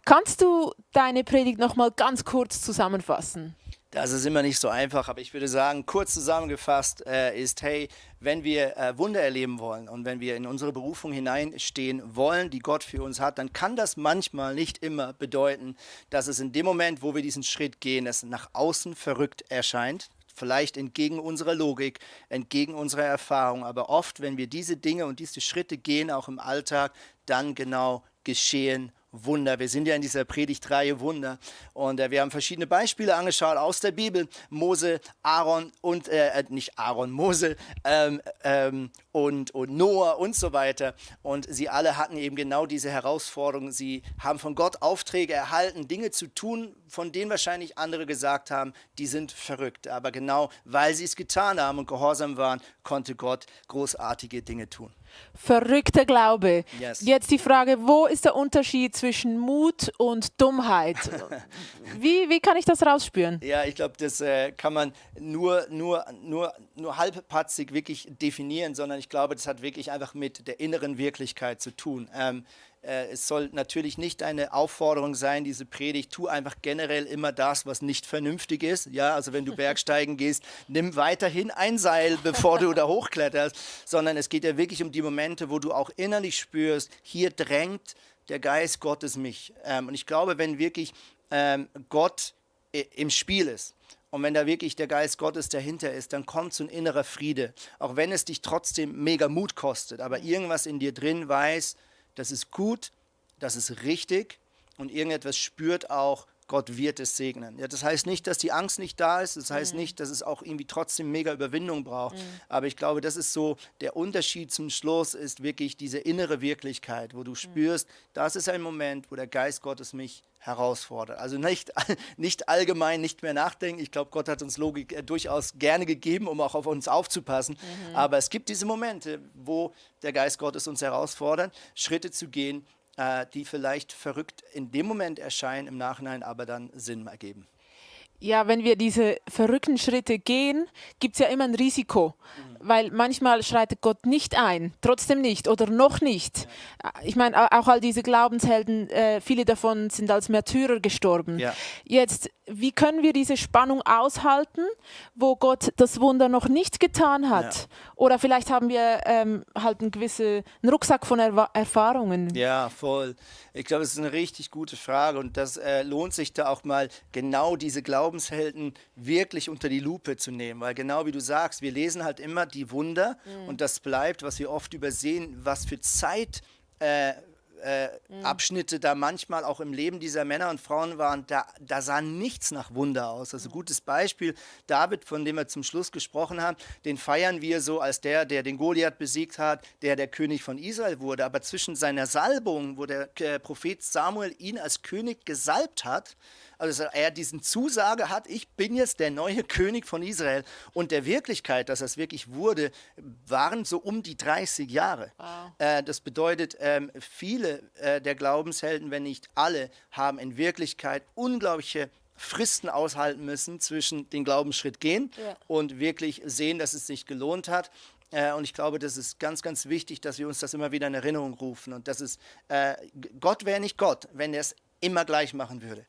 Kannst du deine Predigt noch mal ganz kurz zusammenfassen? Das ist immer nicht so einfach, aber ich würde sagen, kurz zusammengefasst ist, hey, wenn wir Wunder erleben wollen und wenn wir in unsere Berufung hineinstehen wollen, die Gott für uns hat, dann kann das manchmal nicht immer bedeuten, dass es in dem Moment, wo wir diesen Schritt gehen, es nach außen verrückt erscheint. Vielleicht entgegen unserer Logik, entgegen unserer Erfahrung, aber oft, wenn wir diese Dinge und diese Schritte gehen, auch im Alltag, dann genau geschehen Wunder. Wir sind ja in dieser Predigtreihe Wunder und wir haben verschiedene Beispiele angeschaut aus der Bibel. Mose, Aaron und, nicht Aaron, Mose und Noah und so weiter. Und sie alle hatten eben genau diese Herausforderung. Sie haben von Gott Aufträge erhalten, Dinge zu tun, von denen wahrscheinlich andere gesagt haben, die sind verrückt. Aber genau weil sie es getan haben und gehorsam waren, konnte Gott großartige Dinge tun. Verrückter Glaube. Yes. Jetzt die Frage, wo ist der Unterschied zwischen Mut und Dummheit? Wie kann ich das rausspüren? Ja, ich glaube, das kann man nur halbpatzig wirklich definieren, sondern ich glaube, das hat wirklich einfach mit der inneren Wirklichkeit zu tun. Es soll natürlich nicht eine Aufforderung sein, diese Predigt, tu einfach generell immer das, was nicht vernünftig ist. Ja, also wenn du Bergsteigen gehst, nimm weiterhin ein Seil, bevor du da hochkletterst, sondern es geht ja wirklich um die Momente, wo du auch innerlich spürst, hier drängt der Geist Gottes mich. Und ich glaube, wenn wirklich Gott im Spiel ist, und wenn da wirklich der Geist Gottes dahinter ist, dann kommt so ein innerer Friede. Auch wenn es dich trotzdem mega Mut kostet, aber irgendwas in dir drin weiß, das ist gut, das ist richtig und irgendetwas spürt auch, Gott wird es segnen. Ja, das heißt nicht, dass die Angst nicht da ist, das heißt nicht, dass es auch irgendwie trotzdem mega Überwindung braucht, aber ich glaube, das ist so, der Unterschied zum Schluss ist wirklich diese innere Wirklichkeit, wo du spürst, das ist ein Moment, wo der Geist Gottes mich herausfordert. Also nicht allgemein nicht mehr nachdenken. Ich glaube, Gott hat uns Logik durchaus gerne gegeben, um auch auf uns aufzupassen. Aber es gibt diese Momente, wo der Geist Gottes uns herausfordert, Schritte zu gehen, die vielleicht verrückt in dem Moment erscheinen, im Nachhinein aber dann Sinn ergeben. Ja, wenn wir diese verrückten Schritte gehen, gibt es ja immer ein Risiko, weil manchmal schreitet Gott nicht ein, trotzdem nicht oder noch nicht. Ich meine, auch all diese Glaubenshelden, viele davon sind als Märtyrer gestorben. Ja. Jetzt, wie können wir diese Spannung aushalten, wo Gott das Wunder noch nicht getan hat? Ja. Oder vielleicht haben wir halt einen Rucksack von Erfahrungen. Ja, voll. Ich glaube, das ist eine richtig gute Frage und das lohnt sich da auch mal genau diese Glaubenshelden wirklich unter die Lupe zu nehmen, weil genau wie du sagst, wir lesen halt immer die Wunder und das bleibt, was wir oft übersehen, was für Abschnitte da manchmal auch im Leben dieser Männer und Frauen waren, da sah nichts nach Wunder aus. Also gutes Beispiel, David, von dem wir zum Schluss gesprochen haben, den feiern wir so als der den Goliath besiegt hat, der König von Israel wurde. Aber zwischen seiner Salbung, wo der Prophet Samuel ihn als König gesalbt hat, also er diesen Zusage hat, ich bin jetzt der neue König von Israel und der Wirklichkeit, dass das wirklich wurde, waren so um die 30 Jahre. Wow. Das bedeutet, viele der Glaubenshelden, wenn nicht alle, haben in Wirklichkeit unglaubliche Fristen aushalten müssen zwischen den Glaubensschritt gehen und wirklich sehen, dass es sich gelohnt hat. Und ich glaube, das ist ganz, ganz wichtig, dass wir uns das immer wieder in Erinnerung rufen. Und das ist, Gott wäre nicht Gott, wenn er es immer gleich machen würde.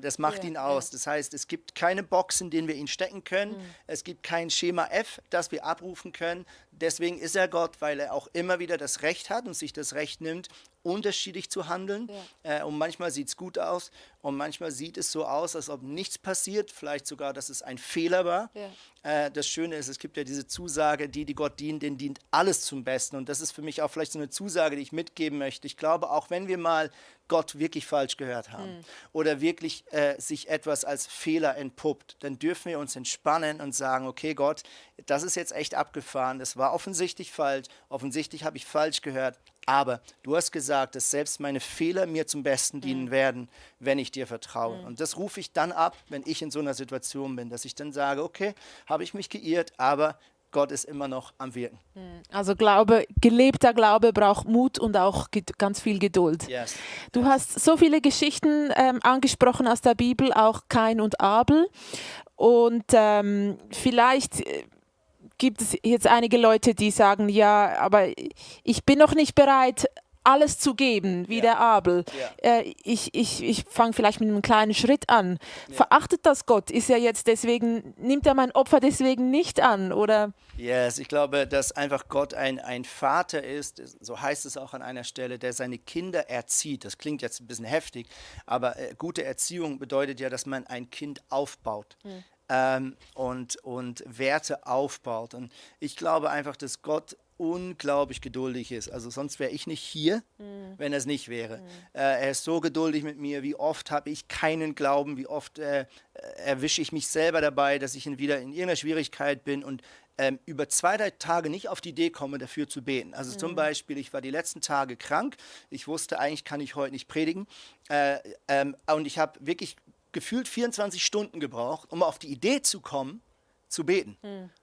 Das macht ihn aus. Das heißt, es gibt keine Box, in denen wir ihn stecken können. Es gibt kein Schema F, das wir abrufen können. Deswegen ist er Gott, weil er auch immer wieder das Recht hat und sich das Recht nimmt, unterschiedlich zu handeln. Und manchmal sieht es gut aus und manchmal sieht es so aus, als ob nichts passiert, vielleicht sogar, dass es ein Fehler war. Das Schöne ist, es gibt ja diese Zusage, die Gott dient, denen dient alles zum Besten. Und das ist für mich auch vielleicht so eine Zusage, die ich mitgeben möchte. Ich glaube, auch wenn wir mal Gott wirklich falsch gehört haben oder wirklich sich etwas als Fehler entpuppt, dann dürfen wir uns entspannen und sagen, okay Gott, das ist jetzt echt abgefahren, das war offensichtlich falsch, offensichtlich habe ich falsch gehört, aber du hast gesagt, dass selbst meine Fehler mir zum Besten dienen werden, wenn ich dir vertraue. Und das rufe ich dann ab, wenn ich in so einer Situation bin, dass ich dann sage, okay, habe ich mich geirrt, aber Gott ist immer noch am Wirken. Also gelebter Glaube braucht Mut und auch ganz viel Geduld. Yes. Du hast so viele Geschichten angesprochen aus der Bibel, auch Kain und Abel. Und vielleicht gibt es jetzt einige Leute, die sagen, ja, aber ich bin noch nicht bereit, alles zu geben, wie der Abel. Ich fange vielleicht mit einem kleinen Schritt an. Verachtet das Gott? Ist er jetzt deswegen, nimmt er mein Opfer deswegen nicht an? Oder? Yes, ich glaube, dass einfach Gott ein Vater ist, so heißt es auch an einer Stelle, der seine Kinder erzieht. Das klingt jetzt ein bisschen heftig, aber gute Erziehung bedeutet ja, dass man ein Kind aufbaut. Und Werte aufbaut. Und ich glaube einfach, dass Gott unglaublich geduldig ist. Also sonst wäre ich nicht hier, wenn er es nicht wäre. Er ist so geduldig mit mir. Wie oft habe ich keinen Glauben? Wie oft erwische ich mich selber dabei, dass ich wieder in irgendeiner Schwierigkeit bin und über 2-3 Tage nicht auf die Idee komme, dafür zu beten. Also zum Beispiel, ich war die letzten Tage krank. Ich wusste, eigentlich kann ich heute nicht predigen. Und ich habe wirklich gefühlt 24 Stunden gebraucht, um auf die Idee zu kommen, zu beten.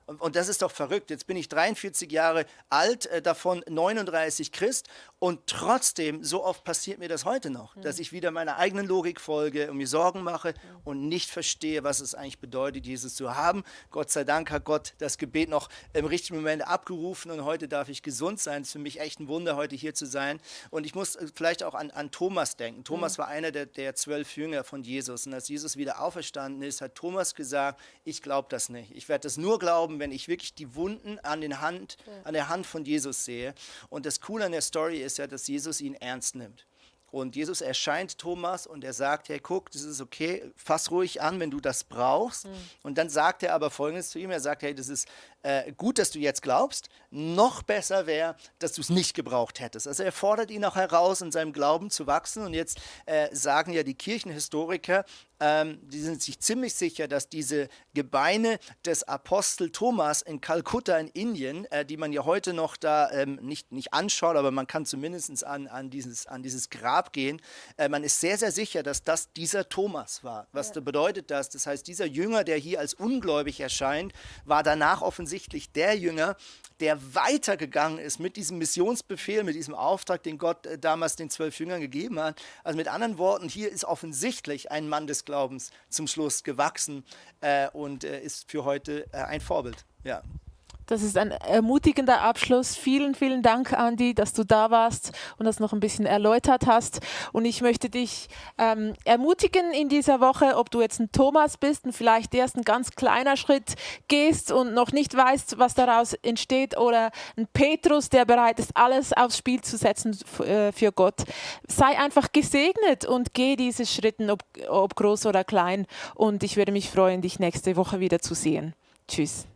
Und das ist doch verrückt. Jetzt bin ich 43 Jahre alt, davon 39 Christ und trotzdem, so oft passiert mir das heute noch, dass ich wieder meiner eigenen Logik folge und mir Sorgen mache und nicht verstehe, was es eigentlich bedeutet, Jesus zu haben. Gott sei Dank hat Gott das Gebet noch im richtigen Moment abgerufen und heute darf ich gesund sein. Es ist für mich echt ein Wunder, heute hier zu sein. Und ich muss vielleicht auch an Thomas denken. Thomas war einer der 12 Jünger von Jesus und als Jesus wieder auferstanden ist, hat Thomas gesagt, ich glaube das nicht. Ich werde das nur glauben, wenn ich wirklich die Wunden an der Hand von Jesus sehe. Und das Coole an der Story ist ja, dass Jesus ihn ernst nimmt. Und Jesus erscheint Thomas und er sagt, hey, guck, das ist okay, fass ruhig an, wenn du das brauchst. Und dann sagt er aber Folgendes zu ihm, er sagt, hey, das ist gut, dass du jetzt glaubst, noch besser wäre, dass du es nicht gebraucht hättest. Also er fordert ihn auch heraus, in seinem Glauben zu wachsen. Und jetzt sagen ja die Kirchenhistoriker, die sind sich ziemlich sicher, dass diese Gebeine des Apostel Thomas in Kalkutta in Indien, die man ja heute noch da nicht anschaut, aber man kann zumindest an dieses Grab gehen, man ist sehr, sehr sicher, dass das dieser Thomas war. Was bedeutet das? Das heißt, dieser Jünger, der hier als ungläubig erscheint, war danach offensichtlich der Jünger, der weitergegangen ist mit diesem Missionsbefehl, mit diesem Auftrag, den Gott damals den 12 Jüngern gegeben hat. Also mit anderen Worten, hier ist offensichtlich ein Mann des Glaubens zum Schluss gewachsen und ist für heute ein Vorbild. Ja. Das ist ein ermutigender Abschluss. Vielen, vielen Dank, Andi, dass du da warst und das noch ein bisschen erläutert hast. Und ich möchte dich ermutigen in dieser Woche, ob du jetzt ein Thomas bist und vielleicht erst ein ganz kleiner Schritt gehst und noch nicht weißt, was daraus entsteht, oder ein Petrus, der bereit ist, alles aufs Spiel zu setzen für Gott. Sei einfach gesegnet und geh diese Schritte, ob groß oder klein. Und ich würde mich freuen, dich nächste Woche wieder zu sehen. Tschüss.